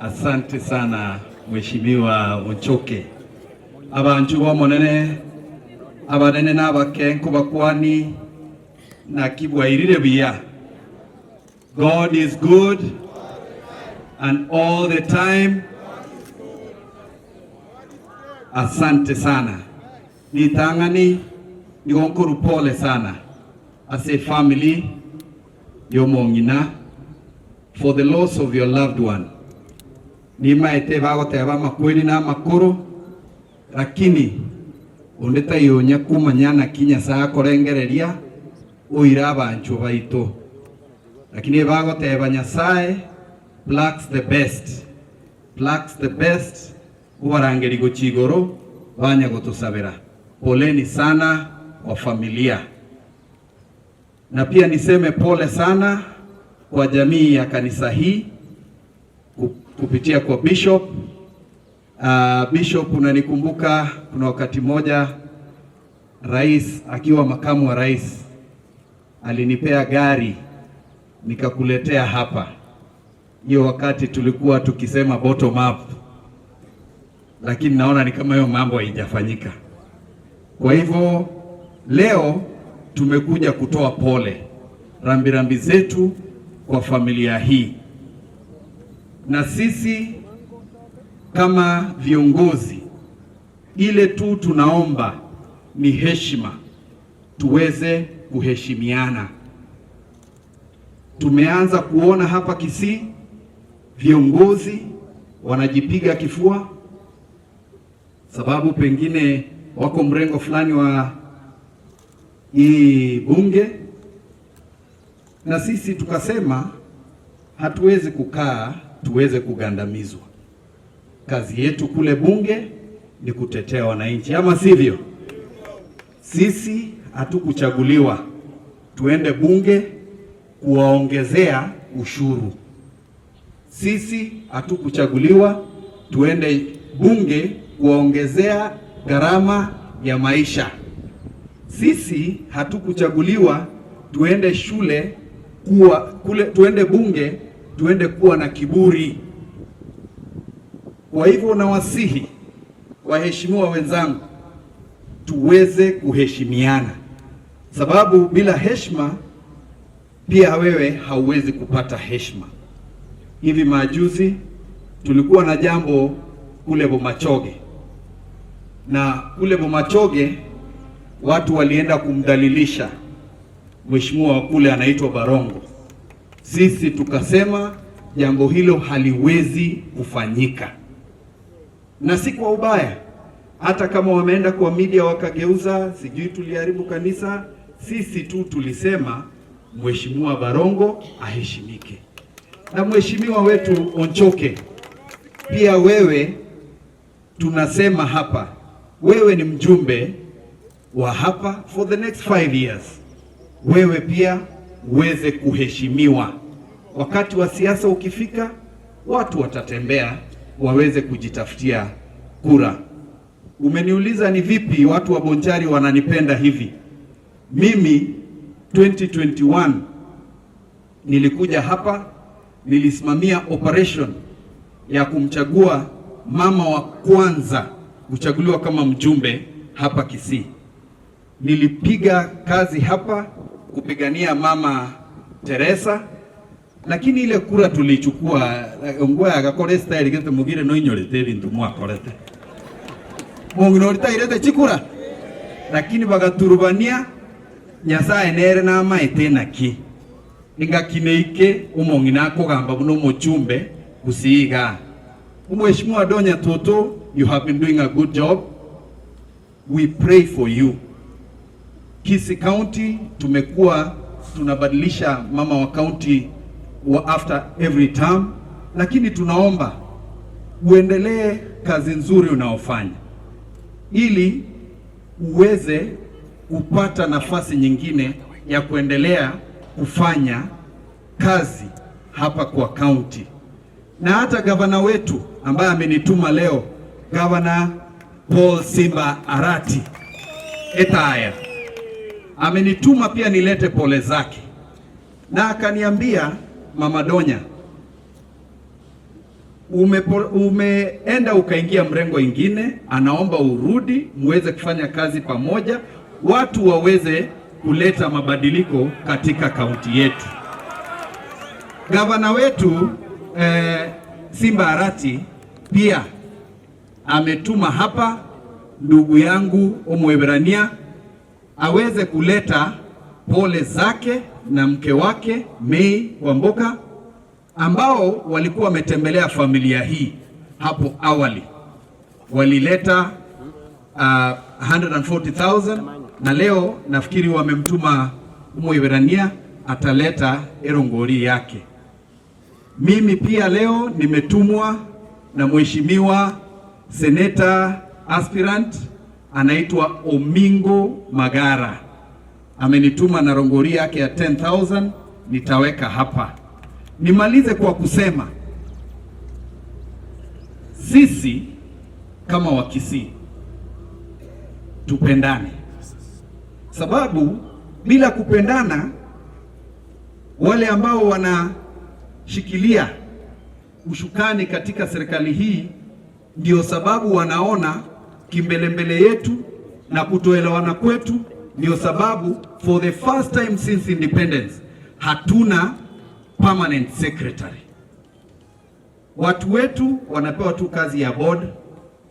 Asante sana, Mheshimiwa Onchoke. Abanchu bomonene, abanene na abakenko bakwani naki bwairire buya. God is good and all the time. Asante sana. Ritang'ani nigo nkorwa pole sana ase efamily y'omong'ina for the loss of your loved one. Nimaete bagoteba amakweri na amakoro, lakini onde taiyo onya komanya naki Nyasaye akorengereria oire abanchwa baito. Lakini bagoteba Nyasaye plucks the best, plucks the best, obarangeri gochia igoro banya gotosabera. Poleni sana kwa familia. Na pia niseme pole sana kwa jamii ya kanisa hii kupitia kwa Bishop. Bishop, unanikumbuka kuna wakati moja rais akiwa makamu wa rais alinipea gari nikakuletea hapa. Hiyo wakati tulikuwa tukisema bottom up, lakini naona ni kama hiyo mambo haijafanyika. Kwa hivyo leo tumekuja kutoa pole, rambirambi zetu kwa familia hii, na sisi kama viongozi, ile tu tunaomba ni heshima, tuweze kuheshimiana. Tumeanza kuona hapa Kisii viongozi wanajipiga kifua, sababu pengine wako mrengo fulani wa hii bunge, na sisi tukasema hatuwezi kukaa tuweze kugandamizwa. Kazi yetu kule bunge ni kutetea wananchi, ama sivyo? Sisi hatukuchaguliwa tuende bunge kuwaongezea ushuru. Sisi hatukuchaguliwa tuende bunge kuwaongezea gharama ya maisha. Sisi hatukuchaguliwa tuende shule kuwa kule, tuende bunge tuende kuwa na kiburi. Kwa hivyo nawasihi waheshimiwa wenzangu, tuweze kuheshimiana, sababu bila heshima pia wewe hauwezi kupata heshima. Hivi majuzi tulikuwa na jambo kule Bomachoge, na kule Bomachoge watu walienda kumdhalilisha mheshimiwa wa kule anaitwa Barongo. Sisi tukasema jambo hilo haliwezi kufanyika, na si kwa ubaya. Hata kama wameenda kwa media wakageuza, sijui tuliharibu kanisa, sisi tu tulisema Mheshimiwa Barongo aheshimike. Na mheshimiwa wetu Onchoke, pia wewe tunasema hapa, wewe ni mjumbe wa hapa for the next 5 years, wewe pia uweze kuheshimiwa. Wakati wa siasa ukifika, watu watatembea waweze kujitafutia kura. Umeniuliza ni vipi watu wa Bonchari wananipenda hivi. Mimi 2021 nilikuja hapa, nilisimamia operation ya kumchagua mama wa kwanza kuchaguliwa kama mjumbe hapa Kisii. Nilipiga kazi hapa kupigania Mama Teresa, lakini ile kura tulichukua ngwa agakora style gete mugire no inyorete bintu mwakorete mung'ina chikura, lakini bagaturubania. Nyasaye nere namaete naki ningakineike omong'ina akogamba buna omochumbe gusiiga. Mheshimiwa Donya Toto, you have been doing a good job. We pray for you. Kisii County tumekuwa tunabadilisha mama wa county wa after every term, lakini tunaomba uendelee kazi nzuri unaofanya ili uweze kupata nafasi nyingine ya kuendelea kufanya kazi hapa kwa county. Na hata gavana wetu ambaye amenituma leo, Gavana Paul Simba Arati Etaya, amenituma pia nilete pole zake. Na akaniambia, Mama Donya, umeenda ukaingia mrengo ingine, anaomba urudi muweze kufanya kazi pamoja, watu waweze kuleta mabadiliko katika kaunti yetu. Gavana wetu Simba Arati pia ametuma hapa ndugu yangu Omwebrania aweze kuleta pole zake na mke wake May Wamboka ambao walikuwa wametembelea familia hii hapo awali. Walileta 140,000 na leo nafikiri wamemtuma Omwebrania ataleta erongori yake. Mimi pia leo nimetumwa na mheshimiwa seneta aspirant anaitwa Omingo Magara, amenituma na rongori yake ya 10,000 nitaweka hapa. Nimalize kwa kusema sisi kama Wakisii tupendane, sababu bila kupendana, wale ambao wanashikilia ushukani katika serikali hii ndio sababu wanaona kimbelembele yetu na kutoelewana kwetu, ndio sababu for the first time since independence hatuna permanent secretary. Watu wetu wanapewa tu kazi ya board,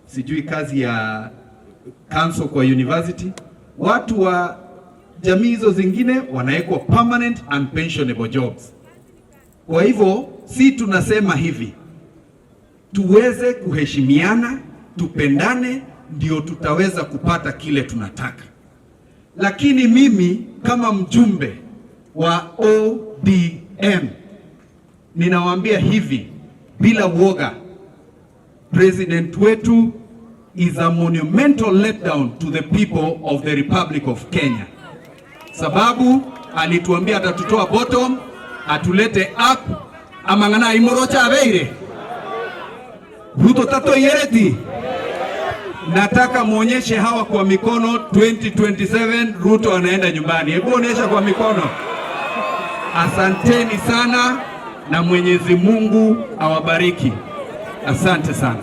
sijui kazi ya council kwa university. Watu wa jamii hizo zingine wanawekwa permanent and pensionable jobs. Kwa hivyo si tunasema hivi, tuweze kuheshimiana, tupendane, ndio tutaweza kupata kile tunataka. Lakini mimi kama mjumbe wa ODM ninawaambia hivi bila uoga, president wetu is a monumental letdown to the people of the Republic of Kenya, sababu alituambia atatutoa bottom atulete up amang'ana imorocha abeire Ruto tato yereti. Nataka muonyeshe hawa kwa mikono 2027 Ruto anaenda nyumbani. Hebu onyesha kwa mikono. Asanteni sana na Mwenyezi Mungu awabariki. Asante sana.